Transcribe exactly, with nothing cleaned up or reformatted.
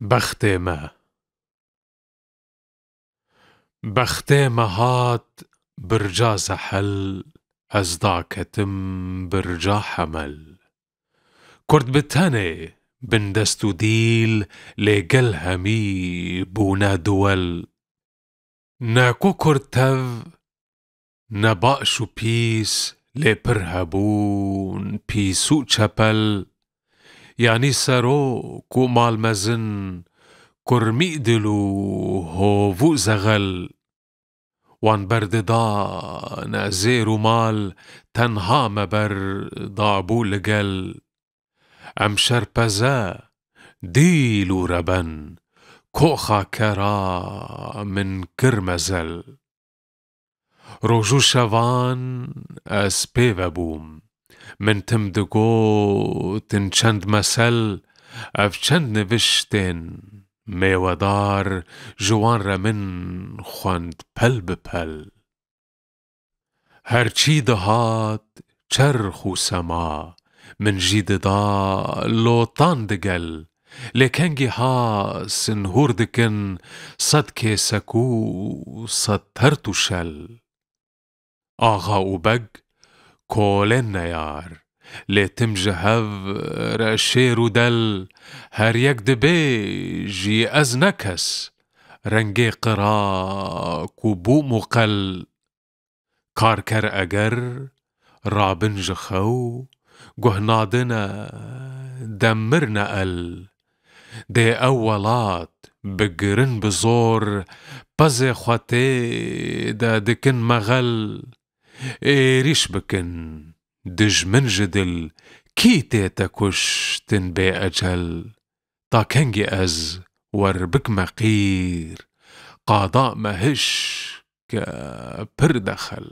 Bextê me. Bextê me hat birca zehel, ez daketim birca hemel. Kurd bi tenê bin dest û dîl, lê gel hemî bûne duwel. Ne ku kurtev, ne baş û pîs, lê pir hebûn pîs û çepel. Yanî serok û malmezin, kurmî dil û hov û zexel. Wan berdidane zêr û mal, tenha me ber dabû li gel. Em şerpeze, dîl û reben, koxa kera min kir mezel. Roj û şevan ez pê ve bûm. Min tim digot, in çend mesel, ev çend niviştên mêwedar ji wan re min xwend pel bi pel. Her çî dihat çerx û sema, min jî dida lotan digel, lê kengî ha sinhûr dikin sed kêsek û sed tert û şel. Axa û beg kolên neyar, lê tim ji hev re şêr û del, her yek dibê jî ez ne kes, rengê qirak û bûm û qel. Karker eger rabin ji xew, guh nadine, dem mirine el. Dê ew welat bigirin bi zor, pezê xwe tê de dikin mexel. Êrîş bikin, dijmin ji dil, kî tê te kuştin bê ecel? Ta kengî ez wer bikme qîr, qada me hişke pir dexel.